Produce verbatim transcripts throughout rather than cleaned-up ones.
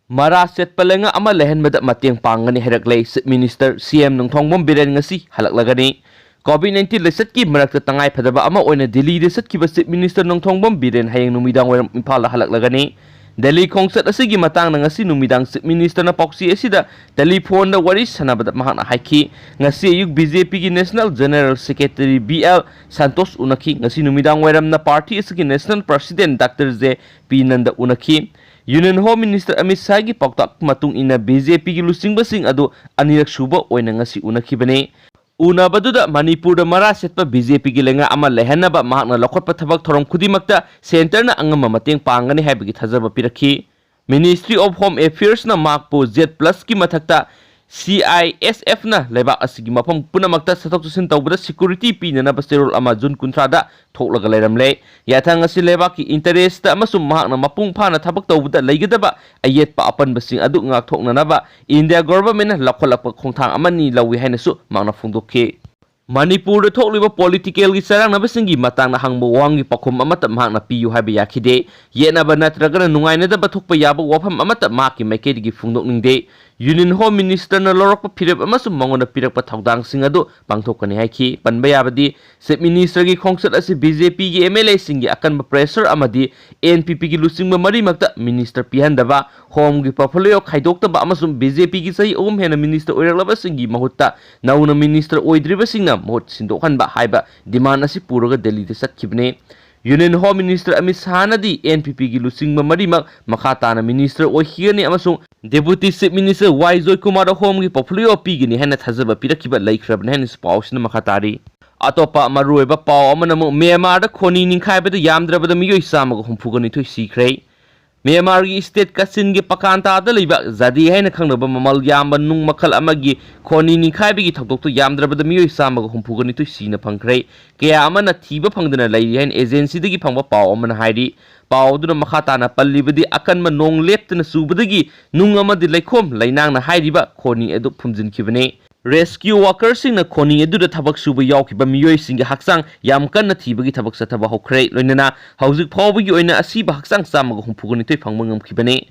ꯃꯔꯥ ꯆꯦꯠꯄ ꯂꯩꯉꯥꯛ ꯑꯃ ꯂꯩꯍꯟꯕꯗ ꯃꯇꯦꯡ ꯄꯥꯡꯒꯅꯤ ꯍꯥꯏꯔꯛꯂꯦ꯫ ꯆꯤꯐ ꯃꯤꯅꯤꯁꯇꯔ ꯁꯤ ꯑꯦꯝ ꯅꯣꯡꯊꯣꯡꯕꯝ ꯕꯤꯔꯦꯟ ꯉꯁꯤ ꯍꯜꯂꯛꯂꯒꯅꯤ꯫ ꯀꯣꯚꯤꯗ ꯅꯥꯏꯟꯇꯤꯟ ꯂꯩꯆꯠꯀꯤ ꯃꯔꯛꯇ ꯇꯉꯥꯏ ꯐꯗꯕ ꯑꯃ ꯑꯣꯏꯅ ꯗꯤꯜꯂꯤꯗ ꯆꯠꯈꯤꯕ ꯆꯤꯐ ꯃꯤꯅꯤꯁꯇꯔ ꯅꯣꯡꯊꯣꯡꯕꯝ ꯕꯤꯔꯦꯟ ꯍꯌꯦꯡ ꯅꯨꯃꯤꯗꯥꯡ ꯋꯥꯏꯔꯝ ꯏꯝꯐꯥꯜꯗ ꯍꯜꯂꯛꯂꯒꯅꯤ꯫ ꯗꯦꯜꯂꯤ ꯈꯣꯡꯆꯠ ꯑꯁꯤꯒꯤ ꯃꯇꯥꯡꯗ ꯉꯁꯤ ꯅꯨꯃꯤꯗꯥꯡ ꯆꯤꯐ ꯃꯤꯅꯤꯁꯇꯔꯅ ꯄꯥꯎꯆꯦ ꯑꯁꯤꯗ ꯇꯦꯂꯤꯐꯣꯟꯗ ꯋꯥꯔꯤ ꯁꯥꯟꯅꯕꯗ ꯃꯍꯥꯛꯅ ꯍꯥꯏꯈꯤ꯫ ꯉꯁꯤ ꯑꯌꯨꯛ ꯕꯤ ꯖꯦ ꯄꯤꯒꯤ national general secretary B L Santosh ꯎꯅꯈꯤ꯫ ꯉꯁꯤ ꯅꯨꯃꯤꯗꯥꯡ ꯋꯥꯏꯔꯝꯅ ꯄꯥꯔꯇꯤ ꯑꯁꯤꯒꯤ national president doctor J P Nadda ꯎꯅꯈꯤ꯫ ꯌꯨꯅꯤꯌꯟ ꯍꯣꯝ ꯃꯤꯅꯤꯁꯇꯔ ꯑꯃꯤꯠ ꯁꯥꯍꯒꯤ ꯄꯥꯎꯇꯥꯛ ꯃꯇꯨꯡ ꯏꯟꯅ ꯕꯤ ꯖꯦ ꯄꯤꯒꯤ ꯂꯨꯆꯤꯡꯕꯁꯤꯡ ꯑꯗꯨ ꯑꯅꯤꯔꯛ ꯁꯨꯕ ꯑꯣꯏꯅ ꯉꯁꯤ ꯎꯅꯈꯤꯕꯅꯤ꯫ ꯎꯅꯕꯗꯨꯗ ꯃꯅꯤꯄꯨꯔꯗ ꯃꯔꯥ ꯁꯦꯠꯄ ꯕꯤ ꯖꯦ ꯄꯤꯒꯤ ꯂꯩꯉꯥꯛ ꯑꯃ ꯂꯩꯍꯟꯅꯕ ꯃꯍꯥꯛꯅ ꯂꯧꯈꯠꯄ ꯊꯕꯛ ꯊꯧꯔꯝ ꯈꯨꯗꯤꯡꯃꯛꯇ ꯁꯦꯟꯇꯔꯅ ꯑꯉꯝꯕ ꯃꯇꯦꯡ ꯄꯥꯡꯒꯅꯤ ꯍꯥꯏꯕꯒꯤ ꯊꯥꯖꯕ ꯄꯤꯔꯛꯈꯤ꯫ ꯃꯤꯅꯤꯁꯇ꯭ꯔꯤ ꯑꯣꯐ ꯍꯣꯝ ꯑꯦꯐꯤꯌꯔꯁꯅ ꯃꯍꯥꯛꯄꯨ ꯖꯦꯠ ꯄ꯭ꯂꯁꯀꯤ ꯃꯊꯛꯇ ꯁꯤ ꯑꯥꯏ ꯑꯦꯁ ꯑꯦꯐꯅ ꯂꯩꯕꯥꯛ ꯑꯁꯤꯒꯤ ꯃꯐꯝ ꯄꯨꯝꯅꯃꯛꯇ ꯆꯠꯊꯣꯛ ꯆꯠꯁꯤꯟ ꯇꯧꯕꯗ ꯁꯦꯀ꯭ꯌꯨꯔꯤꯇꯤ ꯄꯤꯅꯅꯕ ꯆꯦꯔꯣꯜ ꯑꯃ ꯖꯨꯟ ꯀꯨꯟꯊ꯭ꯔꯥꯗ ꯊꯣꯛꯂꯒ ꯂꯩꯔꯝꯂꯦ꯫ ꯌꯥꯊꯪ ꯑꯁꯤ ꯂꯩꯕꯥꯛꯀꯤ ꯏꯟꯇꯔꯦꯁꯇ ꯑꯃꯁꯨꯡ ꯃꯍꯥꯛꯅ ꯃꯄꯨꯡ ꯐꯥꯅ ꯊꯕꯛ ꯇꯧꯕꯗ ꯂꯩꯒꯗꯕ ꯑꯌꯦꯠꯄ ꯑꯄꯟꯕꯁꯤꯡ ꯑꯗꯨ ꯉꯥꯛꯊꯣꯛꯅꯅꯕ ꯏꯟꯗꯤꯌꯥ ꯒꯣꯚꯔꯟꯃꯦꯟꯠꯅ ꯂꯧꯈꯠꯂꯛꯄ ꯈꯣꯡꯊꯥꯡ ꯑꯃꯅꯤ ꯂꯧꯏ ꯍꯥꯏꯅꯁꯨ ꯃꯍꯥꯛꯅ ꯐꯣꯡꯗꯣꯛꯈꯤ꯫ ꯃꯅꯤꯄꯨꯔꯗ ꯊꯣꯛꯂꯤꯕ ꯄꯣꯂꯤꯇꯤꯀꯦꯜꯒꯤ ꯆꯔꯥꯡꯅꯕꯁꯤꯡꯒꯤ ꯃꯇꯥꯡꯗ ꯍꯪꯕ ꯋꯥꯍꯪꯒꯤ ꯄꯥꯎꯈꯨꯝ ꯑꯃꯠꯇ ꯃꯍꯥꯛꯅ ꯄꯤꯌꯨ ꯍꯥꯏꯕ ꯌꯥꯈꯤꯗꯦ꯫ ꯌꯦꯠꯅꯕ ꯅꯠꯇ꯭ꯔꯒꯅ ꯅꯨꯡꯉꯥꯏꯅꯗꯕ ꯊꯣꯛꯄ ꯌꯥꯕ ꯋꯥꯐꯝ ꯑꯃꯠꯇ ꯃꯍꯥꯛꯀꯤ ꯃꯥꯏꯀꯩꯗꯒꯤ ꯐꯣꯡꯗꯣꯛꯅꯤꯡꯗꯦ꯫ ꯌꯨꯅꯤꯌꯟ ꯍꯣꯝ ꯃꯤꯅꯤꯁꯇꯔꯅ ꯂꯧꯔꯛꯄ ꯐꯤꯔꯦꯞ ꯑꯃꯁꯨꯡ ꯃꯉꯣꯟꯗ ꯄꯤꯔꯛꯄ ꯊꯧꯗꯥꯡꯁꯤꯡ ꯑꯗꯨ ꯄꯥꯡꯊꯣꯛꯀꯅꯤ ꯍꯥꯏꯈꯤ꯫ ꯄꯟꯕ ꯌꯥꯕꯗꯤ, ꯆꯤꯐ ꯃꯤꯅꯤꯁꯇꯔꯒꯤ ꯈꯣꯡꯆꯠ ꯑꯁꯤ ꯕꯤ ꯖꯦ ꯄꯤꯒꯤ ꯑꯦꯝ ꯑꯦꯜ ꯑꯦꯁꯤꯡꯒꯤ ꯑꯀꯟꯕ ꯄ꯭ꯔꯦꯁꯔ ꯑꯃꯗꯤ ꯑꯦꯟ ꯄꯤ ꯄꯤꯒꯤ ꯂꯨꯆꯤꯡꯕ ꯃꯔꯤꯃꯛꯇ ꯃꯤꯅꯤꯁꯇꯔ ꯄꯤꯍꯟꯗꯕ, ꯍꯣꯝꯒꯤ ꯄꯣꯔꯠꯐꯣꯂꯤꯑꯣ ꯈꯥꯏꯗꯣꯛꯇꯕ ꯑꯃꯁꯨꯡ ꯕꯤ ꯖꯦ ꯄꯤꯒꯤ ꯆꯍꯤ ꯑꯍꯨꯝ ꯍꯦꯟꯅ ꯃꯤꯅꯤꯁꯇꯔ ꯑꯣꯏꯔꯛꯂꯕꯁꯤꯡꯒꯤ ꯃꯍꯨꯠꯇ ꯅꯧꯅ ꯃꯤꯅꯤꯁꯇꯔ ꯑꯣꯏꯗ꯭ꯔꯤꯕꯁꯤꯡꯅ ꯃꯍꯨꯠ ꯁꯤꯟꯗꯣꯛꯍꯟꯕ ꯍꯥꯏꯕ ꯗꯤꯃꯥꯟ ꯑꯁꯤ ꯄꯨꯔꯒ ꯗꯦꯜꯂꯤꯗ ꯆꯠꯈꯤꯕꯅꯤ꯫ ꯌꯨꯅꯤꯌꯟ ꯍꯣꯝ ꯃꯤꯅꯤꯁꯇꯔ ꯑꯃꯤꯠ ꯁꯥꯍꯅꯗꯤ ꯑꯦꯟ ꯄꯤ ꯄꯤꯒꯤ ꯂꯨꯆꯤꯡꯕ ꯃꯔꯤꯃꯛ ꯃꯈꯥ ꯇꯥꯅ ꯃꯤꯅꯤꯁꯇꯔ ꯑꯣꯏꯈꯤꯒꯅꯤ ꯑꯃꯁꯨꯡ ꯗꯦꯄꯨꯇꯤ ꯆꯤꯐ ꯃꯤꯅꯤꯁꯇꯔ ꯋꯥꯏ ꯖꯣꯏꯀꯨꯃꯥꯔꯗ ꯍꯣꯝꯒꯤ ꯄꯣꯔꯠꯐꯣꯂꯤꯑꯣ ꯄꯤꯒꯅꯤ ꯍꯥꯏꯅ ꯊꯥꯖꯕ ꯄꯤꯔꯛꯈꯤꯕ ꯂꯩꯈ꯭ꯔꯕꯅꯤ ꯍꯥꯏꯅꯁꯨ ꯄꯥꯎꯁꯤꯅ ꯃꯈꯥ ꯇꯥꯔꯤ꯫ ꯑꯇꯣꯞꯄ ꯃꯔꯨꯑꯣꯏꯕ ꯄꯥꯎ ꯑꯃꯅ ꯑꯃꯨꯛ ꯃ꯭ꯌꯥꯟꯃꯥꯔꯗ ꯈꯣꯅꯤ ꯅꯤꯡꯈꯥꯏꯕꯗ ꯌꯥꯝꯗ꯭ꯔꯕꯗ ꯃꯤꯑꯣꯏ ꯆꯥꯝꯃꯒ ꯍꯨꯝꯐꯨꯒ ꯅꯤꯊꯣꯏ ꯁꯤꯈ꯭ꯔꯦ꯫ ꯃ꯭ꯌꯥꯟꯃꯥꯔꯒꯤ ꯁ꯭ꯇꯦꯠ ꯀꯥꯆꯤꯟꯒꯤ ꯄꯀꯥꯟꯇꯥꯗ ꯂꯩꯕ ꯖꯥꯗꯤ ꯍꯥꯏꯅ ꯈꯪꯅꯕ ꯃꯃꯜ ꯌꯥꯝꯕ ꯅꯨꯡ ꯃꯈꯜ ꯑꯃꯒꯤ ꯈꯣꯅꯤ ꯅꯤꯡꯈꯥꯏꯕꯒꯤ ꯊꯧꯗꯣꯛꯇ ꯌꯥꯝꯗ꯭ꯔꯕꯗ ꯃꯤꯑꯣꯏ ꯆꯥꯝꯃꯒ ꯍꯨꯝꯐꯨꯒ ꯅꯤꯊꯣꯏ ꯁꯤꯅ ꯐꯪꯈ꯭ꯔꯦ꯫ ꯀꯌꯥ ꯑꯃꯅ ꯊꯤꯕ ꯐꯪꯗꯅ ꯂꯩꯔꯤ ꯍꯥꯏꯅ ꯑꯦꯖꯦꯟꯁꯤꯗꯒꯤ ꯐꯪꯕ ꯄꯥꯎ ꯑꯃꯅ ꯍꯥꯏꯔꯤ꯫ ꯄꯥꯎ ꯑꯗꯨꯅ ꯃꯈꯥ ꯇꯥꯅ ꯄꯜꯂꯤꯕꯗꯤ, ꯑꯀꯟꯕ ꯅꯣꯡ ꯂꯦꯞꯇꯅ ꯆꯨꯕꯗꯒꯤ ꯅꯨꯡ ꯑꯃꯗꯤ ꯂꯩꯈꯣꯝ ꯂꯩꯅꯥꯡꯅ ꯍꯥꯏꯔꯤꯕ ꯈꯣꯅꯤ ꯑꯗꯨ ꯐꯨꯝꯖꯤꯟꯈꯤꯕꯅꯤ꯫ ꯔꯦꯁꯀ꯭ꯌꯨ ꯋꯥꯀꯔꯁꯤꯡꯅ ꯈꯣꯅꯤ ꯑꯗꯨꯗ ꯊꯕꯛ ꯁꯨꯕ ꯌꯥꯎꯈꯤꯕ ꯃꯤꯑꯣꯏꯁꯤꯡꯒꯤ ꯍꯛꯆꯥꯡ ꯌꯥꯝ ꯀꯟꯅ ꯊꯤꯕꯒꯤ ꯊꯕꯛ ꯆꯠꯊꯕ ꯍꯧꯈ꯭ꯔꯦ꯫ ꯂꯣꯏꯅꯅ ꯍꯧꯖꯤꯛ ꯐꯥꯎꯕꯒꯤ ꯑꯣꯏꯅ ꯑꯁꯤꯕ ꯍꯛꯆꯥꯡ ꯆꯥꯝꯃꯒ ꯍꯨꯝꯐꯨꯒ ꯅꯤꯊꯣꯏ ꯐꯪꯕ ꯉꯝꯈꯤꯕꯅꯤ꯫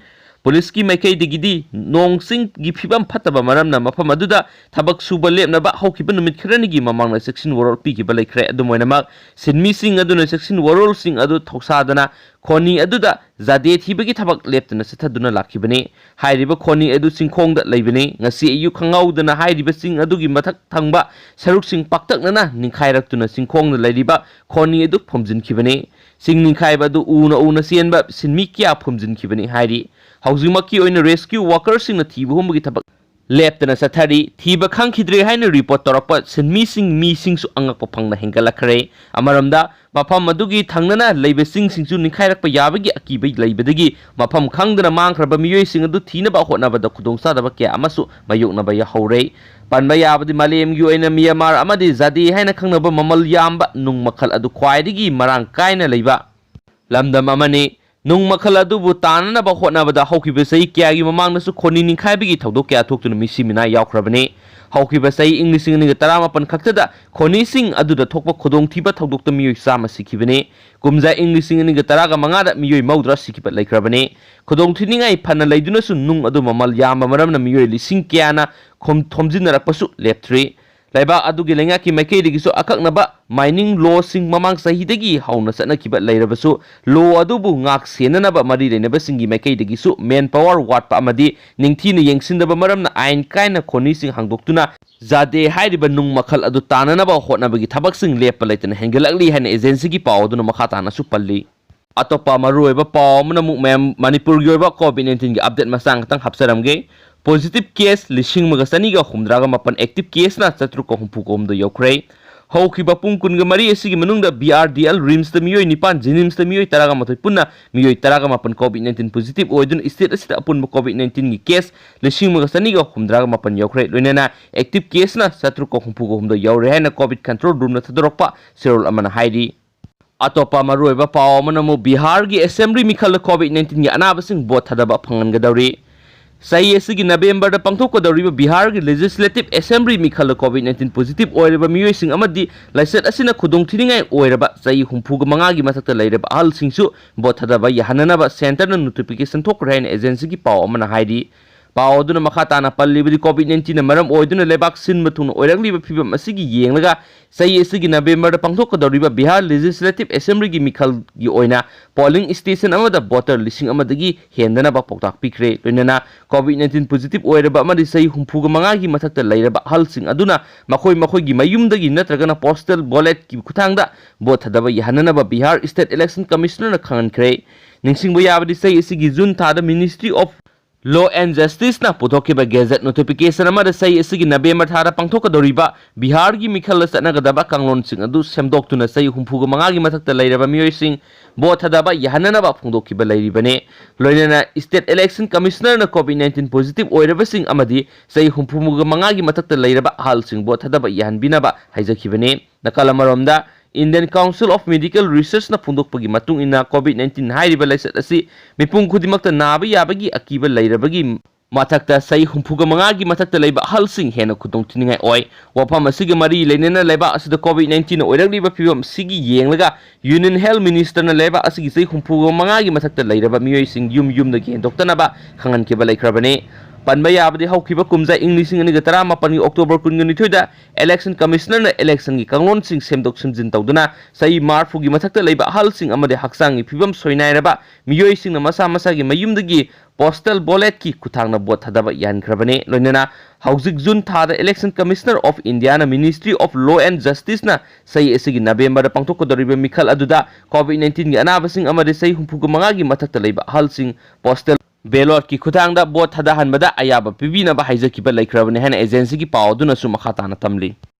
ꯄꯨꯂꯤꯁꯀꯤ ꯃꯥꯏꯀꯩꯗꯒꯤꯗꯤ ꯅꯣꯡ ꯆꯤꯡꯒꯤ ꯐꯤꯕꯝ ꯐꯠꯇꯕ ꯃꯔꯝꯅ ꯃꯐꯝ ꯑꯗꯨꯗ ꯊꯕꯛ ꯁꯨꯕ ꯂꯦꯞꯅꯕ ꯍꯧꯈꯤꯕ ꯅꯨꯃꯤꯠ ꯈꯔꯅꯤꯒꯤ ꯃꯃꯥꯡꯗ ꯆꯦꯛꯁꯤꯟ ꯋꯥꯔꯣꯜ ꯄꯤꯈꯤꯕ ꯂꯩꯈ꯭ꯔꯦ꯫ ꯑꯗꯨꯝ ꯑꯣꯏꯅꯃꯛ, ꯁꯤꯟꯃꯤꯁꯤꯡ ꯑꯗꯨꯅ ꯆꯦꯛꯁꯤꯟ ꯋꯥꯔꯣꯜꯁꯤꯡ ꯑꯗꯨ ꯊꯧꯁꯥꯗꯅ ꯈꯣꯅꯤ ꯑꯗꯨꯗ ꯖꯥꯗꯦ ꯊꯤꯕꯒꯤ ꯊꯕꯛ ꯂꯦꯞꯇꯅ ꯆꯠꯊꯗꯨꯅ ꯂꯥꯛꯈꯤꯕꯅꯤ꯫ ꯍꯥꯏꯔꯤꯕ ꯈꯣꯅꯤ ꯑꯗꯨ ꯆꯤꯡꯈꯣꯡꯗ ꯂꯩꯕꯅꯤ꯫ ꯉꯁꯤ ꯑꯌꯨꯛ ꯈꯪꯍꯧꯗꯅ ꯍꯥꯏꯔꯤꯕ ꯆꯤꯡ ꯑꯗꯨꯒꯤ ꯃꯊꯛ ꯊꯪꯕ ꯁꯔꯨꯛꯁꯤꯡ ꯄꯥꯛꯇꯛꯅꯅ ꯅꯤꯡꯈꯥꯏꯔꯛꯇꯨꯅ ꯆꯤꯡꯈꯣꯡꯗ ꯂꯩꯔꯤꯕ ꯈꯣꯅꯤ ꯑꯗꯨ ꯐꯨꯝꯖꯤꯟꯈꯤꯕꯅꯤ꯫ ꯆꯤꯡ ꯅꯤꯡꯈꯥꯏꯕ ꯑꯗꯨ ꯎꯅ ꯎꯅ ꯆꯦꯟꯕ ꯁꯤꯟꯃꯤ ꯀꯌꯥ ꯐꯨꯝꯖꯤꯟꯈꯤꯕꯅꯤ ꯍꯥꯏꯔꯤ꯫ ꯍꯧꯖꯤꯛꯃꯛꯀꯤ ꯑꯣꯏꯅ ꯔꯦꯁꯀ꯭ꯌꯨ ꯋꯥꯀꯔꯁꯤꯡꯅ ꯊꯤꯕ ꯍꯨꯝꯕꯒꯤ ꯊꯕꯛ ꯂꯦꯞꯇꯅ ꯆꯠꯊꯔꯤ꯫ ꯊꯤꯕ ꯈꯪꯈꯤꯗ꯭ꯔꯦ ꯍꯥꯏꯅ ꯔꯤꯄꯣꯔꯠ ꯇꯧꯔꯛꯄ ꯁꯤꯟꯃꯤꯁꯤꯡ, ꯃꯤꯁꯤꯡꯁꯨ ꯑꯉꯛꯄ ꯐꯪꯅ ꯍꯦꯟꯒꯠꯂꯛꯈ꯭ꯔꯦ꯫ ꯑꯃꯔꯣꯝꯗ, ꯃꯐꯝ ꯑꯗꯨꯒꯤ ꯊꯪꯅꯅ ꯂꯩꯕ ꯆꯤꯡꯁꯤꯡꯁꯨ ꯅꯤꯡꯈꯥꯏꯔꯛꯄ ꯌꯥꯕꯒꯤ ꯑꯀꯤꯕ ꯂꯩꯕꯗꯒꯤ ꯃꯐꯝ ꯈꯪꯗꯅ ꯃꯥꯡꯈ꯭ꯔꯕ ꯃꯤꯑꯣꯏꯁꯤꯡ ꯑꯗꯨ ꯊꯤꯅꯕ ꯍꯣꯠꯅꯕꯗ ꯈꯨꯗꯣꯡꯆꯥꯗꯕ ꯀꯌꯥ ꯑꯃꯁꯨ ꯃꯥꯌꯣꯛꯅꯕ ꯌꯥꯍꯧꯔꯦ꯫ ꯄꯟꯕ ꯌꯥꯕꯗꯤ, ꯃꯥꯂꯦꯝꯒꯤ ꯑꯣꯏꯅ ꯃ꯭ꯌꯥꯟꯃꯥꯔ ꯑꯃꯗꯤ ꯖꯥꯗꯦ ꯍꯥꯏꯅ ꯈꯪꯅꯕ ꯃꯃꯜ ꯌꯥꯝꯕ ꯅꯨꯡ ꯃꯈꯜ ꯑꯗꯨ ꯈ꯭ꯋꯥꯏꯗꯒꯤ ꯃꯔꯥꯡ ꯀꯥꯏꯅ ꯂꯩꯕ ꯂꯝꯗꯝ ꯑꯃꯅꯤ꯫ ꯅꯨꯡ ꯃꯈꯜ ꯑꯗꯨꯕꯨ ꯇꯥꯅꯅꯕ ꯍꯣꯠꯅꯕꯗ ꯍꯧꯈꯤꯕ ꯆꯍꯤ ꯀꯌꯥꯒꯤ ꯃꯃꯥꯡꯗꯁꯨ ꯈꯣꯅꯤ ꯅꯤꯡꯈꯥꯏꯕꯒꯤ ꯊꯧꯗꯣꯛ ꯀꯌꯥ ꯊꯣꯛꯇꯨꯅ ꯃꯤꯁꯤ ꯃꯤꯅꯥ ꯌꯥꯎꯈ꯭ꯔꯕꯅꯤ꯫ ꯍꯧꯈꯤꯕ ꯆꯍꯤ ꯏꯪ ꯂꯤꯁꯤꯡ ꯑꯅꯤꯒ ꯇꯔꯥꯃꯥꯄꯟ ꯈꯛꯇꯗ ꯈꯣꯅꯤꯁꯤꯡ ꯑꯗꯨꯗ ꯊꯣꯛꯄ ꯈꯨꯗꯣꯡꯊꯤꯕ ꯊꯧꯗꯣꯛꯇ ꯃꯤꯑꯣꯏ ꯆꯥꯝꯃ ꯁꯤꯈꯤꯕꯅꯤ꯫ ꯀꯨꯝꯖꯥ ꯏꯪ ꯂꯤꯁꯤꯡ ꯑꯅꯤꯒ ꯇꯔꯥꯒ ꯃꯉꯥꯗ ꯃꯤꯑꯣꯏ ꯃꯧꯗ꯭ꯔꯥ ꯁꯤꯈꯤꯕ ꯂꯩꯈ꯭ꯔꯕꯅꯤ꯫ ꯈꯨꯗꯣꯡꯊꯤꯅꯤꯡꯉꯥꯏ ꯐꯅ ꯂꯩꯗꯨꯅꯁꯨ ꯅꯨꯡ ꯑꯗꯨ ꯃꯃꯜ ꯌꯥꯝꯕ ꯃꯔꯝꯅ ꯃꯤꯑꯣꯏ ꯂꯤꯁꯤꯡ ꯀꯌꯥꯅ ꯈꯣꯝ-, ꯊꯣꯝꯖꯤꯟꯅꯔꯛꯄꯁꯨ ꯂꯦꯞꯇ꯭ꯔꯤ꯫ ꯂꯩꯕꯥꯛ ꯑꯗꯨꯒꯤ ꯂꯩꯉꯥꯛꯀꯤ ꯃꯥꯏꯀꯩꯗꯒꯤꯁꯨ ꯑꯀꯛꯅꯕ ꯃꯥꯏꯅꯤꯡ ꯂꯣꯁꯤꯡ ꯃꯃꯥꯡ ꯆꯍꯤꯗꯒꯤ ꯍꯧꯅ ꯆꯠꯅꯈꯤꯕ ꯂꯩꯔꯕꯁꯨ, ꯂꯣ ꯑꯗꯨꯕꯨ ꯉꯥꯛ ꯁꯦꯟꯅꯅꯕ ꯃꯔꯤ ꯂꯩꯅꯕꯁꯤꯡꯒꯤ ꯃꯥꯏꯀꯩꯗꯒꯤꯁꯨ ꯃꯦꯟ ꯄꯥꯋꯔ ꯋꯥꯠꯄ ꯑꯃꯗꯤ ꯅꯤꯡꯊꯤꯅ ꯌꯦꯡꯁꯤꯟꯗꯕ ꯃꯔꯝꯅ ꯑꯥꯏꯟ ꯀꯥꯏꯅ ꯈꯣꯅꯤꯁꯤꯡ ꯍꯥꯡꯗꯣꯛꯇꯨꯅ ꯖꯥꯗꯦ ꯍꯥꯏꯔꯤꯕ ꯅꯨꯡ ꯃꯈꯜ ꯑꯗꯨ ꯇꯥꯅꯅꯕ ꯍꯣꯠꯅꯕꯒꯤ ꯊꯕꯛꯁꯤꯡ ꯂꯦꯞꯄ ꯂꯩꯇꯅ ꯍꯦꯟꯒꯠꯂꯛꯂꯤ ꯍꯥꯏꯅ ꯑꯦꯖꯦꯟꯁꯤꯒꯤ ꯄꯥꯎ ꯑꯗꯨꯅ ꯃꯈꯥ ꯇꯥꯅꯁꯨ ꯄꯜꯂꯤ꯫ ꯑꯇꯣꯞꯄ ꯃꯔꯨꯑꯣꯏꯕ ꯄꯥꯎ ꯑꯃꯅ ꯑꯃꯨꯛ ꯃꯌꯥꯝ ꯃꯅꯤꯄꯨꯔꯒꯤ ꯑꯣꯏꯕ ꯀꯣꯚꯤꯗ ꯅꯥꯏꯟꯇꯤꯟꯒꯤ ꯑꯞꯗꯦꯠ ꯃꯆꯥ ꯈꯛꯇꯪ ꯍꯥꯞꯆꯔꯝꯒꯦ꯫ ꯄꯣꯖꯤꯇꯤꯚ ꯀꯦꯁ ꯂꯤꯁꯤꯡ ꯑꯃꯒ ꯆꯅꯤꯒ ꯍꯨꯝꯗ꯭ꯔꯥꯒ ꯃꯥꯄꯟ, ꯑꯦꯛꯇꯤꯚ ꯀꯦꯁꯅ ꯆꯥꯇ꯭ꯔꯨꯛꯀ ꯍꯨꯝꯐꯨꯒ ꯍꯨꯝꯗꯣꯏ ꯌꯧꯈ꯭ꯔꯦ꯫ ꯍꯧꯈꯤꯕ ꯄꯨꯡ ꯀꯨꯟꯒ ꯃꯔꯤ ꯑꯁꯤꯒꯤ ꯃꯅꯨꯡꯗ ꯕꯤ ꯑꯥꯔ ꯗꯤ ꯑꯦꯜ, ꯔꯤꯝꯁꯇ ꯃꯤꯑꯣꯏ ꯅꯤꯄꯥꯟ, ꯖꯦꯅꯤꯝꯁꯇ ꯃꯤꯑꯣꯏ ꯇꯔꯥꯒ ꯃꯥꯊꯣꯏ, ꯄꯨꯟꯅ ꯃꯤꯑꯣꯏ ꯇꯔꯥꯒ ꯃꯥꯄꯟ ꯀꯣꯚꯤꯗ ꯅꯥꯏꯟꯇꯤꯟ ꯄꯣꯖꯤꯇꯤꯚ ꯑꯣꯏꯗꯨꯅ ꯁ꯭ꯇꯦꯠ ꯑꯁꯤꯗ ꯑꯄꯨꯟꯕ ꯀꯣꯚꯤꯗ ꯅꯥꯏꯟꯇꯤꯟꯒꯤ ꯀꯦꯁ ꯂꯤꯁꯤꯡ ꯑꯃꯒ ꯆꯅꯤꯒ ꯍꯨꯝꯗ꯭ꯔꯥꯒ ꯃꯥꯄꯟ ꯌꯧꯈ꯭ꯔꯦ꯫ ꯂꯣꯏꯅꯅ ꯑꯦꯛꯇꯤꯚ ꯀꯦꯁꯅ ꯆꯥꯇ꯭ꯔꯨꯛꯀ ꯍꯨꯝꯐꯨꯒ ꯍꯨꯝꯗꯣꯏ ꯌꯧꯔꯦ ꯍꯥꯏꯅ ꯀꯣꯚꯤꯗ ꯀꯟꯇ꯭ꯔꯣꯜ ꯔꯨꯝꯅ ꯊꯥꯗꯣꯔꯛꯄ ꯆꯦꯔꯣꯜ ꯑꯃꯅ ꯍꯥꯏꯔꯤ꯫ ꯑꯇꯣꯞꯄ ꯃꯔꯨꯑꯣꯏꯕ ꯄꯥꯎ ꯑꯃꯅ ꯑꯃꯨꯛ ꯕꯤꯍꯥꯔꯒꯤ ꯑꯦꯁꯦꯝꯕ꯭ꯂꯤ ꯃꯤꯈꯜꯗ ꯀꯣꯚꯤꯗ ꯅꯥꯏꯟꯇꯤꯟꯒꯤ ꯑꯅꯥꯕꯁꯤꯡ ꯚꯣꯠ ꯊꯥꯗꯕ ꯐꯪꯍꯟꯒꯗꯧꯔꯤ꯫ ꯆꯍꯤ ꯑꯁꯤꯒꯤ ꯅꯕꯦꯝꯕꯔꯗ ꯄꯥꯡꯊꯣꯛꯀꯗꯧꯔꯤꯕ ꯕꯤꯍꯥꯔꯒꯤ Legislative Assembly ꯃꯤꯈꯜꯗ COVID nineteen positive ꯑꯣꯏꯔꯕ ꯃꯤꯑꯣꯏꯁꯤꯡ ꯑꯃꯗꯤ ꯂꯥꯏꯆꯠ ꯑꯁꯤꯅ ꯈꯨꯗꯣꯡꯊꯤꯅꯤꯡꯉꯥꯏ ꯑꯣꯏꯔꯕ ꯆꯍꯤ ꯍꯨꯝꯐꯨꯒ ꯃꯉꯥꯒꯤ ꯃꯊꯛꯇ ꯂꯩꯔꯕ ꯑꯍꯜꯁꯤꯡꯁꯨ ꯚꯣꯠ ꯊꯥꯗꯕ ꯌꯥꯍꯟꯅꯅꯕ centreꯅ notification ꯊꯣꯛꯈ꯭ꯔꯦ ꯍꯥꯏꯅ agencyꯒꯤ ꯄꯥꯎ ꯑꯃꯅ ꯍꯥꯏꯔꯤ꯫ ꯄꯥꯎ ꯑꯗꯨꯅ ꯃꯈꯥ ꯇꯥꯅ ꯄꯜꯂꯤꯕꯗꯤ, COVID nineteenꯅ ꯃꯔꯝ ꯑꯣꯏꯗꯨꯅ ꯂꯩꯕꯥꯛ ꯁꯤꯟꯕ ꯊꯨꯡꯅ ꯑꯣꯏꯔꯛꯂꯤꯕ ꯐꯤꯕꯝ ꯑꯁꯤꯒꯤ ꯌꯦꯡꯂꯒ ꯆꯍꯤ ꯑꯁꯤꯒꯤ ꯅꯕꯦꯝꯕꯔꯗ ꯄꯥꯡꯊꯣꯛꯀꯗꯧꯔꯤꯕ ꯕꯤꯍꯥꯔ Legislative Assemblyꯒꯤ ꯃꯤꯈꯜꯒꯤ ꯑꯣꯏꯅ polling station ꯑꯃꯗ voter ꯂꯤꯁꯤꯡ ꯑꯃꯗꯒꯤ ꯍꯦꯟꯗꯅꯕ ꯄꯥꯎꯇꯥꯛ ꯄꯤꯈ꯭ꯔꯦ꯫ ꯂꯣꯏꯅꯅ COVID nineteen positive ꯑꯣꯏꯔꯕ ꯑꯃꯗꯤ ꯆꯍꯤ ꯍꯨꯝꯐꯨꯒ ꯃꯉꯥꯒꯤ ꯃꯊꯛꯇ ꯂꯩꯔꯕ ꯑꯍꯜꯁꯤꯡ ꯑꯗꯨꯅ ꯃꯈꯣꯏ ꯃꯈꯣꯏꯒꯤ ꯃꯌꯨꯝꯗꯒꯤ ꯅꯠꯇ꯭ꯔꯒꯅ postal ballotꯀꯤ ꯈꯨꯠꯊꯥꯡꯗ ꯚꯣꯠ ꯊꯥꯗꯕ ꯌꯥꯍꯟꯅꯅꯕ ꯕꯤꯍꯥꯔ State Election Commissionerꯅ ꯈꯪꯍꯟꯈ꯭ꯔꯦ꯫ ꯅꯤꯡꯁꯤꯡꯕ ꯌꯥꯕꯗꯤ, ꯆꯍꯤ ꯑꯁꯤꯒꯤ ꯖꯨꯟ ꯊꯥꯗ Ministry of Law and Justiceꯅ ꯄꯨꯊꯣꯛꯈꯤꯕ gazette notification ꯑꯃꯗ ꯆꯍꯤ ꯑꯁꯤꯒꯤ ꯅꯕꯦꯝꯕꯔ ꯊꯥꯗ ꯄꯥꯡꯊꯣꯛꯀꯗꯧꯔꯤꯕ ꯕꯤꯍꯥꯔꯒꯤ ꯃꯤꯈꯜꯗ ꯆꯠꯅꯒꯗꯕ ꯀꯥꯡꯂꯣꯟꯁꯤꯡ ꯑꯗꯨ ꯁꯦꯝꯗꯣꯛꯇꯨꯅ ꯆꯍꯤ ꯍꯨꯝꯐꯨꯒ ꯃꯉꯥꯒꯤ ꯃꯊꯛꯇ ꯂꯩꯔꯕ ꯃꯤꯑꯣꯏꯁꯤꯡ ꯚꯣꯠ ꯊꯥꯗꯕ ꯌꯥꯍꯟꯅꯅꯕ ꯐꯣꯡꯗꯣꯛꯈꯤꯕ ꯂꯩꯔꯤꯕꯅꯤ꯫ ꯂꯣꯏꯅꯅ State Election Commissionerꯅ COVID nineteen positive ꯑꯣꯏꯔꯕꯁꯤꯡ ꯑꯃꯗꯤ ꯆꯍꯤ ꯍꯨꯝꯐꯨꯒ ꯃꯉꯥꯒꯤ ꯃꯊꯛꯇ ꯂꯩꯔꯕ ꯑꯍꯜꯁꯤꯡ ꯚꯣꯠ ꯊꯥꯗꯕ ꯌꯥꯍꯟꯕꯤꯅꯕ ꯍꯥꯏꯖꯈꯤꯕꯅꯤ꯫ ꯅꯥꯀꯜ ꯑꯃꯔꯣꯝꯗ, Indian Council of Medical Researchꯅ ꯐꯣꯡꯗꯣꯛꯄꯒꯤ ꯃꯇꯨꯡ ꯏꯟꯅ, COVID nineteen ꯍꯥꯏꯔꯤꯕ ꯂꯥꯏꯆꯠ ꯑꯁꯤ ꯃꯤꯄꯨꯝ ꯈꯨꯗꯤꯡꯃꯛꯇ ꯅꯥꯕ ꯌꯥꯕꯒꯤ ꯑꯀꯤꯕ ꯂꯩꯔꯕꯒꯤ ꯃꯊꯛꯇ, ꯆꯍꯤ ꯍꯨꯝꯐꯨꯒ ꯃꯉꯥꯒꯤ ꯃꯊꯛꯇ ꯂꯩꯕ ꯑꯍꯜꯁꯤꯡ ꯍꯦꯟꯅ ꯈꯨꯗꯣꯡꯊꯤꯅꯤꯡꯉꯥꯏ ꯑꯣꯏ꯫ ꯋꯥꯐꯝ ꯑꯁꯤꯒ ꯃꯔꯤ ꯂꯩꯅꯅ ꯂꯩꯕꯥꯛ ꯑꯁꯤꯗ COVID nineteenꯅ ꯑꯣꯏꯔꯛꯂꯤꯕ ꯐꯤꯕꯝ ꯑꯁꯤꯒꯤ ꯌꯦꯡꯂꯒ, Union Health Ministerꯅ ꯂꯩꯕꯥꯛ ꯑꯁꯤꯒꯤ ꯆꯍꯤ ꯍꯨꯝꯐꯨꯒ ꯃꯉꯥꯒꯤ ꯃꯊꯛꯇ ꯂꯩꯔꯕ ꯃꯤꯑꯣꯏꯁꯤꯡ ꯌꯨꯝ ꯌꯨꯝꯗꯒꯤ ꯍꯦꯟꯗꯣꯛꯇꯅꯕ ꯈꯪꯍꯟꯈꯤꯕ ꯂꯩꯈ꯭ꯔꯕꯅꯤ꯫ ꯄꯟꯕ ꯌꯥꯕꯗꯤ, ꯍꯧꯈꯤꯕ ꯀꯨꯝꯖꯥ ꯏꯪ ꯂꯤꯁꯤꯡ ꯑꯅꯤꯒ ꯇꯔꯥꯃꯥꯄꯟꯒꯤ October ꯀꯨꯟꯒ ꯅꯤꯊꯣꯏꯗ Election Commissionerꯅ electionꯒꯤ ꯀꯥꯡꯂꯣꯟꯁꯤꯡ ꯁꯦꯝꯗꯣꯛ ꯁꯦꯝꯖꯤꯟ ꯇꯧꯗꯨꯅ ꯆꯍꯤ ꯃꯔꯤꯐꯨꯒꯤ ꯃꯊꯛꯇ ꯂꯩꯕ ꯑꯍꯜꯁꯤꯡ ꯑꯃꯗꯤ ꯍꯛꯆꯥꯡꯒꯤ ꯐꯤꯕꯝ ꯁꯣꯏꯅꯥꯏꯔꯕ ꯃꯤꯑꯣꯏꯁꯤꯡꯅ ꯃꯁꯥ ꯃꯁꯥꯒꯤ ꯃꯌꯨꯝꯗꯒꯤ postal ballotꯀꯤ ꯈꯨꯠꯊꯥꯡꯗ ꯚꯣꯠ ꯊꯥꯗꯕ ꯌꯥꯍꯟꯈ꯭ꯔꯕꯅꯤ꯫ ꯂꯣꯏꯅꯅ ꯍꯧꯖꯤꯛ ꯖꯨꯟ ꯊꯥꯗ Election Commissioner of Indiaꯅ Ministry of Law and Justiceꯅ ꯆꯍꯤ ꯑꯁꯤꯒꯤ ꯅꯕꯦꯝꯕꯔꯗ ꯄꯥꯡꯊꯣꯛꯀꯗꯧꯔꯤꯕ ꯃꯤꯈꯜ ꯑꯗꯨꯗ COVID nineteenꯒꯤ ꯑꯅꯥꯕꯁꯤꯡ ꯑꯃꯗꯤ ꯆꯍꯤ ꯍꯨꯝꯐꯨꯒ ꯃꯉꯥꯒꯤ ꯃꯊꯛꯇ ꯂꯩꯕ ꯑꯍꯜꯁꯤꯡ postal ballotꯀꯤ ꯈꯨꯠꯊꯥꯡꯗ ꯚꯣꯠ ꯊꯥꯗꯍꯟꯕꯗ ꯑꯌꯥꯕ ꯄꯤꯕꯤꯅꯕ ꯍꯥꯏꯖꯈꯤꯕ ꯂꯩꯈ꯭ꯔꯕꯅꯤ ꯍꯥꯏꯅ agencyꯒꯤ ꯄꯥꯎ ꯑꯗꯨꯅꯁꯨ ꯃꯈꯥ ꯇꯥꯅ ꯇꯝꯂꯤ꯫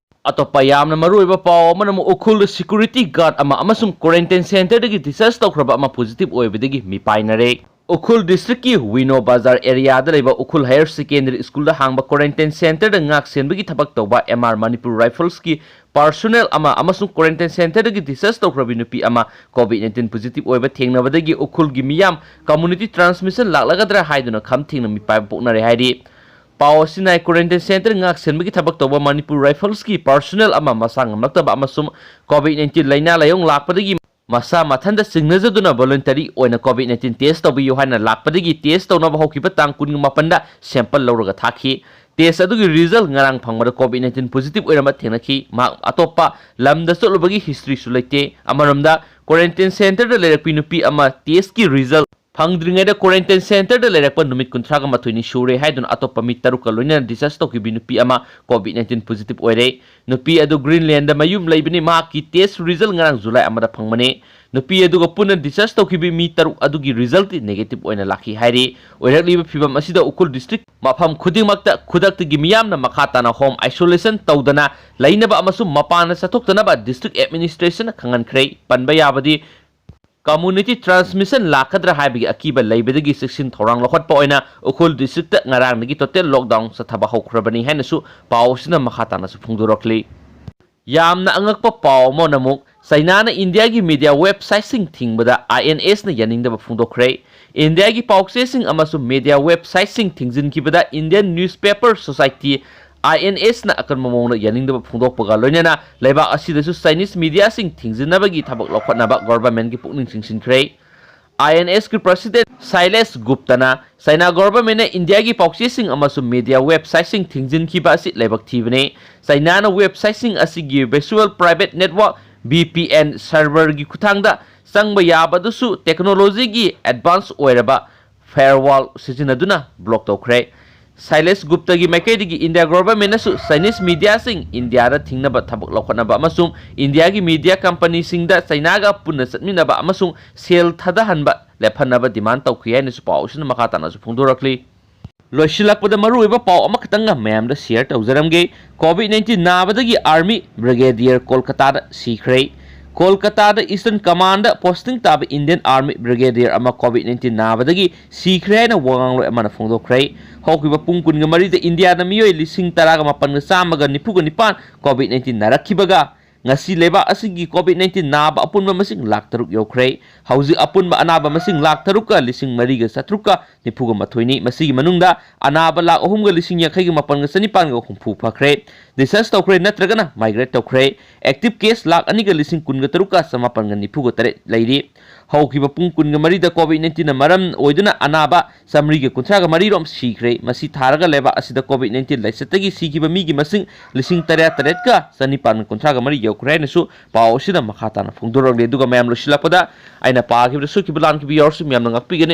ꯑꯇꯣꯞꯄ ꯌꯥꯝꯅ ꯃꯔꯨꯑꯣꯏꯕ ꯄꯥꯎ ꯑꯃꯅ ꯑꯃꯨꯛ ꯎꯈ꯭ꯔꯨꯜꯗ security guard ꯑꯃ ꯑꯃꯁꯨꯡ quarantine centreꯗꯒꯤ discharge ꯇꯧꯈ꯭ꯔꯕ ꯑꯃ positive ꯑꯣꯏꯕꯗꯒꯤ ꯃꯤꯄꯥꯏꯅꯔꯦ꯫ ꯎꯈ꯭ꯔꯨꯜ ꯗꯤꯁꯇ꯭ꯔꯤꯛꯀꯤ ꯋꯤꯅꯣ ꯕꯖꯥꯔ ꯑꯦꯔꯤꯌꯥꯗ ꯂꯩꯕ ꯎꯈ꯭ꯔꯨꯜ ꯍꯥꯌꯔ ꯁꯦꯀꯦꯟꯗꯔꯤ ꯁ꯭ꯀꯨꯜꯗ ꯍꯥꯡꯕ ꯀ꯭ꯋꯥꯔꯦꯟꯇꯥꯏꯟ ꯁꯦꯟꯇꯔꯗ ꯉꯥꯛ ꯁꯦꯟꯕꯒꯤ ꯊꯕꯛ ꯇꯧꯕ ꯑꯦꯝ ꯑꯥꯔ ꯃꯅꯤꯄꯨꯔ ꯔꯥꯏꯐꯜꯁꯀꯤ ꯄꯥꯔꯁꯣꯅꯦꯜ ꯑꯃ ꯑꯃꯁꯨꯡ ꯀ꯭ꯋꯥꯔꯦꯟꯇꯥꯏꯟ ꯁꯦꯟꯇꯔꯗꯒꯤ ꯗꯤꯁꯆꯥꯔꯖ ꯇꯧꯈ꯭ꯔꯕꯤ ꯅꯨꯄꯤ ꯑꯃ ꯀꯣꯚꯤꯗ ꯅꯥꯏꯟꯇꯤꯟ ꯄꯣꯖꯤꯇꯤꯚ ꯑꯣꯏꯕ ꯊꯦꯡꯅꯕꯗꯒꯤ ꯎꯈ꯭ꯔꯨꯜꯒꯤ ꯃꯤꯌꯥꯝ ꯀꯝꯃ꯭ꯌꯨꯅꯤꯇꯤ ꯇ꯭ꯔꯥꯟꯁꯃꯤꯁꯟ ꯂꯥꯛꯂꯒꯗ꯭ꯔꯥ ꯍꯥꯏꯗꯨꯅ ꯈꯝ ꯊꯦꯡꯅ ꯃꯤꯄꯥꯏꯕ ꯄꯣꯛꯅꯔꯦ ꯍꯥꯏꯔꯤ꯫ ꯄꯥꯎ ꯑꯁꯤꯅ ꯀ꯭ꯋꯥꯔꯦꯟꯇꯥꯏꯟ ꯁꯦꯟꯇꯔ ꯉꯥꯛ ꯁꯦꯟꯕꯒꯤ ꯊꯕꯛ ꯇꯧꯕ ꯃꯅꯤꯄꯨꯔ ꯔꯥꯏꯐꯜꯁꯀꯤ ꯄꯥꯔꯁꯣꯅꯦꯜ ꯑꯃ ꯃꯁꯥ ꯉꯝꯂꯛꯇꯕ ꯑꯃꯁꯨꯡ ꯀꯣꯚꯤꯗ ꯅꯥꯏꯟꯇꯤꯟ ꯂꯥꯏꯅꯥ ꯂꯥꯏꯑꯣꯡ ꯂꯥꯛꯄꯗꯒꯤ ꯃꯁꯥ ꯃꯊꯟꯇ ꯆꯤꯡꯅꯖꯗꯨꯅ ꯚꯣꯂꯨꯟꯇꯔꯤ ꯑꯣꯏꯅ ꯀꯣꯚꯤꯗ ꯅꯥꯏꯟꯇꯤꯟ ꯇꯦꯁ ꯇꯧꯕꯤꯌꯨ ꯍꯥꯏꯅ ꯂꯥꯛꯄꯗꯒꯤ ꯇꯦꯁ ꯇꯧꯅꯕ ꯍꯧꯈꯤꯕ ꯇꯥꯡ ꯀꯨꯟꯒ ꯃꯥꯄꯟꯗ ꯁꯦꯝꯄꯜ ꯂꯧꯔꯒ ꯊꯥꯈꯤ꯫ ꯇꯦꯁ ꯑꯗꯨꯒꯤ ꯔꯤꯖꯜ ꯉꯔꯥꯡ ꯐꯪꯕꯗ ꯀꯣꯚꯤꯗ ꯅꯥꯏꯟꯇꯤꯟ ꯄꯣꯖꯤꯇꯤꯚ ꯑꯣꯏꯔꯝꯕ ꯊꯦꯡꯅꯈꯤ꯫ ꯃꯍꯥꯛ ꯑꯇꯣꯞꯄ ꯂꯝꯗ ꯆꯠꯂꯨꯕꯒꯤ ꯍꯤꯁꯇ꯭ꯔꯤꯁꯨ ꯂꯩꯇꯦ꯫ ꯑꯃꯔꯣꯝꯗ, ꯀ꯭ꯋꯥꯔꯦꯟꯇꯥꯏꯟ ꯁꯦꯟꯇꯔꯗ ꯂꯩꯔꯛꯄꯤ ꯅꯨꯄꯤ ꯑꯃ ꯇꯦꯁꯀꯤ ꯔꯤꯖꯜ ꯐꯪꯗ꯭ꯔꯤꯉꯩꯗ ꯀ꯭ꯋꯥꯔꯦꯟꯇꯥꯏꯟ ꯁꯦꯟꯇꯔꯗ ꯂꯩꯔꯛꯄ ꯅꯨꯃꯤꯠ ꯀꯨꯟꯊ꯭ꯔꯥꯒ ꯃꯥꯊꯣꯏꯅꯤ ꯁꯨꯔꯦ ꯍꯥꯏꯗꯨꯅ ꯑꯇꯣꯞꯄ ꯃꯤ ꯇꯔꯨꯛꯀ ꯂꯣꯏꯅꯅ ꯗꯤꯁꯆꯥꯔꯖ ꯇꯧꯈꯤꯕꯤ ꯅꯨꯄꯤ ꯑꯃ ꯀꯣꯚꯤꯗ ꯅꯥꯏꯟꯇꯤꯟ ꯄꯣꯖꯤꯇꯤꯚ ꯑꯣꯏꯔꯦ꯫ ꯅꯨꯄꯤ ꯑꯗꯨ ꯒ꯭ꯔꯤꯟꯂꯦꯟꯗ ꯃꯌꯨꯝ ꯂꯩꯕꯅꯤ꯫ ꯃꯍꯥꯛꯀꯤ ꯇꯦꯁ ꯔꯤꯖꯜ ꯉꯔꯥꯡ ꯖꯨꯂꯥꯏ ꯑꯃꯗ ꯐꯪꯕꯅꯤ꯫ ꯅꯨꯄꯤ ꯑꯗꯨꯒ ꯄꯨꯟꯅ ꯗꯤꯁꯆꯥꯔꯖ ꯇꯧꯈꯤꯕꯤ ꯃꯤ ꯇꯔꯨꯛ ꯑꯗꯨꯒꯤ ꯔꯤꯖꯜꯇꯤ ꯅꯦꯒꯦꯇꯤꯚ ꯑꯣꯏꯅ ꯂꯥꯛꯈꯤ ꯍꯥꯏꯔꯤ꯫ ꯑꯣꯏꯔꯛꯂꯤꯕ ꯐꯤꯚꯝ ꯑꯁꯤꯗ ꯎꯈ꯭ꯔꯨꯜ ꯗꯤꯁꯇ꯭ꯔꯤꯛ ꯃꯐꯝ ꯈꯨꯗꯤꯡꯃꯛꯇ ꯈꯨꯗꯛꯇꯒꯤ ꯃꯤꯌꯥꯝꯅ ꯃꯈꯥ ꯇꯥꯅ ꯍꯣꯝ ꯑꯥꯏꯁꯣꯂꯦꯁꯟ ꯇꯧꯗꯅ ꯂꯩꯅꯕ ꯑꯃꯁꯨꯡ ꯃꯄꯥꯟꯗ ꯆꯠꯊꯣꯛꯇꯅꯕ ꯗꯤꯁꯇ꯭ꯔꯤꯛ ꯑꯦꯗꯃꯤꯅꯤꯁꯇ꯭ꯔꯦꯁꯟꯅ ꯈꯪꯍꯟꯈ꯭ꯔꯦ꯫ ꯄꯟꯕ ꯌꯥꯕꯗꯤ, ꯀꯝꯃ꯭ꯌꯨꯅꯤꯇꯤ ꯇ꯭ꯔꯥꯟꯁꯃꯤꯁꯟ ꯂꯥꯛꯀꯗ꯭ꯔꯥ ꯍꯥꯏꯕꯒꯤ ꯑꯀꯤꯕ ꯂꯩꯕꯗꯒꯤ ꯆꯦꯛꯁꯤꯟ ꯊꯧꯔꯥꯡ ꯂꯧꯈꯠꯄ ꯑꯣꯏꯅ ꯎꯈ꯭ꯔꯨꯜ ꯗꯤꯁꯇ꯭ꯔꯤꯛꯇ ꯉꯔꯥꯡꯗꯒꯤ ꯇꯣꯇꯦꯜ ꯂꯣꯛꯗꯥꯎꯟ ꯆꯠꯊꯕ ꯍꯧꯈ꯭ꯔꯕꯅꯤ ꯍꯥꯏꯅꯁꯨ ꯄꯥꯎ ꯑꯁꯤꯅ ꯃꯈꯥ ꯇꯥꯅꯁꯨ ꯐꯣꯡꯗꯣꯔꯛꯂꯤ꯫ ꯌꯥꯝꯅ ꯑꯉꯛꯄ ꯄꯥꯎ ꯑꯃꯅ ꯑꯃꯨꯛ ꯆꯩꯅꯥꯅ ꯏꯟꯗꯤꯌꯥꯒꯤ ꯃꯤꯗꯤꯌꯥ ꯋꯦꯕꯁꯥꯏꯠꯁꯤꯡ ꯊꯤꯡꯕꯗ ꯑꯥꯏ ꯑꯦꯟ ꯑꯦꯁꯅ ꯌꯥꯅꯤꯡꯗꯕ ꯐꯣꯡꯗꯣꯛꯈ꯭ꯔꯦ꯫ ꯏꯟꯗꯤꯌꯥꯒꯤ ꯄꯥꯎꯆꯦꯁꯤꯡ ꯑꯃꯁꯨꯡ ꯃꯤꯗꯤꯌꯥ ꯋꯦꯕꯁꯥꯏꯠꯁꯤꯡ ꯊꯤꯡꯖꯤꯟꯈꯤꯕꯗ Indian newspaper society, I N ꯑꯦꯁꯅ ꯑꯀꯟꯕ ꯃꯑꯣꯡꯗ ꯌꯥꯅꯤꯡꯗꯕ ꯐꯣꯡꯗꯣꯛꯄꯒ ꯂꯣꯏꯅꯅ ꯂꯩꯕꯥꯛ ꯑꯁꯤꯗꯁꯨ ꯆꯥꯏꯅꯤꯁ ꯃꯤꯗꯤꯌꯥꯁꯤꯡ ꯊꯤꯡꯖꯤꯟꯅꯕꯒꯤ ꯊꯕꯛ ꯂꯧꯈꯠꯅꯕ ꯒꯣꯚꯔꯟꯃꯦꯟꯠꯀꯤ ꯄꯨꯛꯅꯤꯡ ꯆꯤꯡꯁꯤꯟꯈ꯭ꯔꯦ꯫ ꯑꯥꯏ ꯑꯦꯟ ꯑꯦꯁꯀꯤ ꯄ꯭ꯔꯁꯤꯗꯦꯟꯠ ꯁꯥꯏꯂꯦꯁ ꯒꯨꯞꯇꯅ ꯆꯥꯏꯅꯥ ꯒꯣꯚꯔꯟꯃꯦꯟꯠꯅ ꯏꯟꯗꯤꯌꯥꯒꯤ ꯄꯥꯎꯆꯦꯁꯤꯡ ꯑꯃꯁꯨꯡ ꯃꯤꯗꯤꯌꯥ ꯋꯦꯕꯁꯥꯏꯠꯁꯤꯡ ꯊꯤꯡꯖꯤꯟꯈꯤꯕ ꯑꯁꯤ ꯂꯥꯏꯕꯛ ꯊꯤꯕꯅꯤ꯫ ꯆꯥꯏꯅꯥꯅ ꯋꯦꯕꯁꯥꯏꯠꯁꯤꯡ ꯑꯁꯤꯒꯤ virtual private network, V P N, ꯁꯔꯚꯔꯒꯤ ꯈꯨꯠꯊꯥꯡꯗ ꯆꯪꯕ ꯌꯥꯕꯗꯁꯨ ꯇꯦꯛꯅꯣꯂꯣꯖꯤꯒꯤ ꯑꯦꯗꯚꯥꯟꯁ ꯑꯣꯏꯔꯕ ꯐꯥꯏꯌꯔꯋꯥꯜ ꯁꯤꯖꯤꯟꯅꯗꯨꯅ ꯕ꯭ꯂꯣꯛ ꯇꯧꯈ꯭ꯔꯦ꯫ ꯁꯥꯏꯂꯦꯁ ꯒꯨꯞꯇꯒꯤ ꯃꯥꯏꯀꯩꯗꯒꯤ ꯏꯟꯗꯤꯌꯥ ꯒꯣꯚꯔꯟꯃꯦꯟꯠꯅꯁꯨ ꯆꯥꯏꯅꯤꯁ ꯃꯤꯗꯤꯌꯥꯁꯤꯡ ꯏꯟꯗꯤꯌꯥꯗ ꯊꯤꯡꯅꯕ ꯊꯕꯛ ꯂꯧꯈꯠꯅꯕ ꯑꯃꯁꯨꯡ ꯏꯟꯗꯤꯌꯥꯒꯤ ꯃꯤꯗꯤꯌꯥ ꯀꯝꯄꯅꯤꯁꯤꯡꯗ ꯆꯥꯏꯅꯥꯒ ꯄꯨꯟꯅ ꯆꯠꯃꯤꯟꯅꯕ ꯑꯃꯁꯨꯡ ꯁꯦꯜ ꯊꯥꯗꯍꯟꯕ ꯂꯦꯞꯍꯟꯅꯕ ꯗꯤꯃꯥꯟ ꯇꯧꯈꯤ ꯍꯥꯏꯅꯁꯨ ꯄꯥꯎ ꯑꯁꯤꯅ ꯃꯈꯥ ꯇꯥꯅꯁꯨ ꯐꯣꯡꯗꯣꯔꯛꯂꯤ꯫ ꯂꯣꯏꯁꯤꯜꯂꯛꯄꯗ ꯃꯔꯨꯑꯣꯏꯕ ꯄꯥꯎ ꯑꯃꯈꯛꯇꯪꯒ ꯃꯌꯥꯝꯗ ꯁꯤꯌꯔ ꯇꯧꯖꯔꯝꯒꯦ꯫ ꯀꯣꯚꯤꯗ ꯅꯥꯏꯟꯇꯤꯟ ꯅꯥꯕꯗꯒꯤ ꯑꯥꯔꯃꯤ ꯕ꯭ꯔꯤꯒꯦꯗꯤꯌꯔ ꯀꯣꯜꯀꯇꯥꯗ ꯁꯤꯈ꯭ꯔꯦ꯫ ꯀꯣꯜꯀꯇꯥꯗ Eastern Command posting ꯇꯥꯕ Indian Army Brigadier ꯑꯃ COVID nineteen ꯅꯥꯕꯗꯒꯤ ꯁꯤꯈ꯭ꯔꯦ ꯍꯥꯏꯅ ꯋꯥꯉꯥꯡꯂꯣꯏ ꯑꯃꯅ ꯐꯣꯡꯗꯣꯛꯈ꯭ꯔꯦ꯫ ꯍꯧꯈꯤꯕ ꯄꯨꯡ ꯀꯨꯟꯒ ꯃꯔꯤꯗ ꯏꯟꯗꯤꯌꯥꯗ ꯃꯤꯑꯣꯏ ꯂꯤꯁꯤꯡ ꯇꯔꯥꯒ ꯃꯥꯄꯟꯒ ꯆꯥꯝꯃꯒ ꯅꯤꯐꯨꯒ ꯅꯤꯄꯥꯟ COVID nineteen ꯅꯥꯔꯛꯈꯤꯕꯒ ꯉꯁꯤ ꯂꯩꯕꯥꯛ ꯑꯁꯤꯒꯤ COVID nineteen ꯅꯥꯕ ꯑꯄꯨꯟꯕ ꯃꯁꯤꯡ ꯂꯥꯈ ꯇꯔꯨꯛ ꯌꯧꯈ꯭ꯔꯦ꯫ ꯍꯧꯖꯤꯛ ꯑꯄꯨꯟꯕ ꯑꯅꯥꯕ ꯃꯁꯤꯡ ꯂꯥꯈ ꯇꯔꯨꯛꯀ ꯂꯤꯁꯤꯡ ꯃꯔꯤꯒ ꯆꯥꯇ꯭ꯔꯨꯛꯀ ꯅꯤꯐꯨꯒ ꯃꯥꯊꯣꯏꯅꯤ꯫ ꯃꯁꯤꯒꯤ ꯃꯅꯨꯡꯗ ꯑꯅꯥꯕ ꯂꯥꯈ ꯑꯍꯨꯝꯒ ꯂꯤꯁꯤꯡ ꯌꯥꯡꯈꯩꯒ ꯃꯥꯄꯟꯒ ꯆꯅꯤꯄꯥꯟꯒ ꯍꯨꯝꯐꯨ ꯐꯈ꯭ꯔꯦ, discharge ꯇꯧꯈ꯭ꯔꯦ ꯅꯠꯇ꯭ꯔꯒꯅ migrate ꯇꯧꯈ꯭ꯔꯦ꯫ Active case ꯂꯥꯈ ꯑꯅꯤꯒ ꯂꯤꯁꯤꯡ ꯀꯨꯟꯒ ꯇꯔꯨꯛꯀ ꯆꯃꯥꯄꯟꯒ ꯅꯤꯐꯨꯒ ꯇꯔꯦꯠ ꯂꯩꯔꯤ꯫ ꯍꯧꯈꯤꯕ ꯄꯨꯡ ꯀꯨꯟꯒ ꯃꯔꯤꯗ COVID nineteenꯅ ꯃꯔꯝ ꯑꯣꯏꯗꯨꯅ ꯑꯅꯥꯕ ꯆꯥꯃꯔꯤꯒ ꯀꯨꯟꯊ꯭ꯔꯥꯒ ꯃꯔꯤꯔꯣꯝ ꯁꯤꯈ꯭ꯔꯦ꯫ ꯃꯁꯤ ꯊꯥꯔꯒ ꯂꯩꯕꯥꯛ ꯑꯁꯤꯗ COVID nineteen ꯂꯥꯏꯆꯠꯇꯒꯤ ꯁꯤꯈꯤꯕ ꯃꯤꯒꯤ ꯃꯁꯤꯡ ꯂꯤꯁꯤꯡ ꯇꯔꯥ ꯇꯔꯦꯠꯀ ꯆꯅꯤꯄꯥꯟ ꯀꯨꯟꯊ꯭ꯔꯥꯒ ꯃꯔꯤ ꯌꯧꯈ꯭ꯔꯦ ꯍꯥꯏꯅꯁꯨ ꯄꯥꯎ ꯑꯁꯤꯗ ꯃꯈꯥ ꯇꯥꯅ ꯐꯣꯡꯗꯣꯔꯛꯂꯤ꯫ ꯑꯗꯨꯒ ꯃꯌꯥꯝ, ꯂꯣꯏꯁꯤꯜꯂꯛꯄꯗ ꯑꯩꯅ ꯄꯥꯈꯤꯕꯗ ꯁꯣꯏꯈꯤꯕ ꯂꯥꯟꯈꯤꯕ ꯌꯥꯎꯔꯁꯨ ꯃꯌꯥꯝꯅ ꯉꯥꯛꯄꯤꯒꯅꯤ꯫